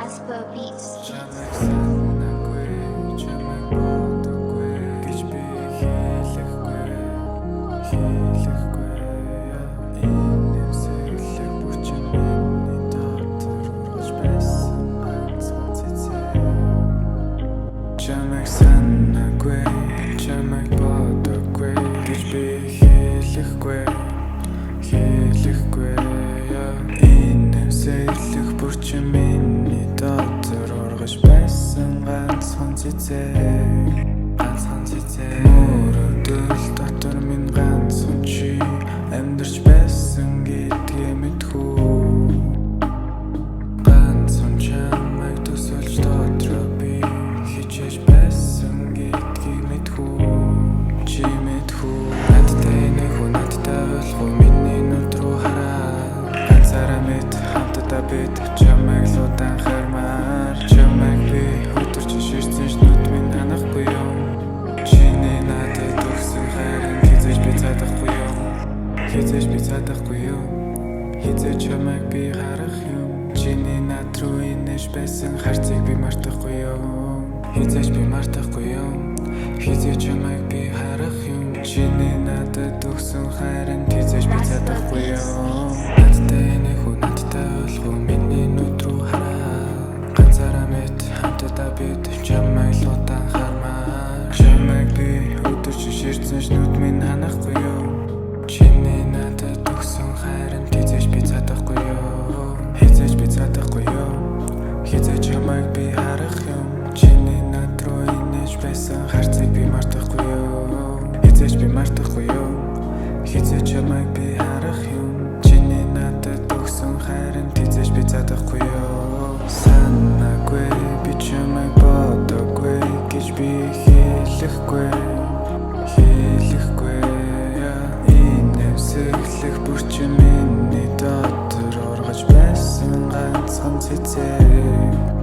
Raspa Beats. Чамайг санаагүй, чамайг бодохгүй гэж би хэлэхгүй, хэлэхгүй. Инээмсэглэх бүр чинь миний дотор ургаж байсан ганцхан цэцэг. Чамайг санаагүй, чамайг бодохгүй гэж би хэлэхгүй, хэлэхгүй. Инээмсэглэх бүр чинь миний дотор ургаж байсан ганцхан цэцэг, ганцхан цэцэг. Мөрөөдөл дотор минь ганцхан чи амьдарч байсан гэдгээ мэдэх үү? Ганцхан чамайг төсөөлж дотроо би хичээж байсан гэдгийг мэдэх үү? Чи мэдэх үү? Надтай инээх үү, надтай ойлгох уу? Миний нүд рүү хараа. Ганцаараа мэт хамтдаа бид чамайг л удаан хармаар. Чамайг би өдөр чинь ширтсэн ч нүд минь ханахгүй юм. Чиний надад өгсөн хайрыг хэзээ ч би цадахгүй юм. Хэзээ ч би цадахгүй юм. Хэзээ чамайг би харах юм? Чиний над руу инээж байсан хайрцыг би мартахгүй юм. Хэзээ ч би мартахгүй юм. Хэзээ чамайг би харах юм? Чиний надад өгсөн хайрыг хэзээ ч би цадахгүй юм. Надтай инээх үү, надтай ойлгох уу? Миний нүд рүү хараа. Ганцаараа мэт хамтдаа бид чамайг л удаан хармаар. Чамайг би өдөр чинь ширтсэн ч нүд минь ханахгүй юм. Чиний надад өгсөн хайрыг хэзээ ч би цадахгүй юм. Хэзээ ч би цадахгүй юм. Хэзээ чамайг би харах юм? Чиний над руу инээж байсан хайрцыг би мартахгүй юм. Хэзээ ч би мартахгүй юм. Хэзээ чамайг би харах юм? Чиний надад өгсөн хайрыг хэзээ ч би цадахгүй юм. Санаагүй, би чамайг бодохгүй гэж би хэлэхгүй, хэлэхгүй. Инээмсэглэх бүр чинь миний дотор ургаж байсан ганцхан цэцэг.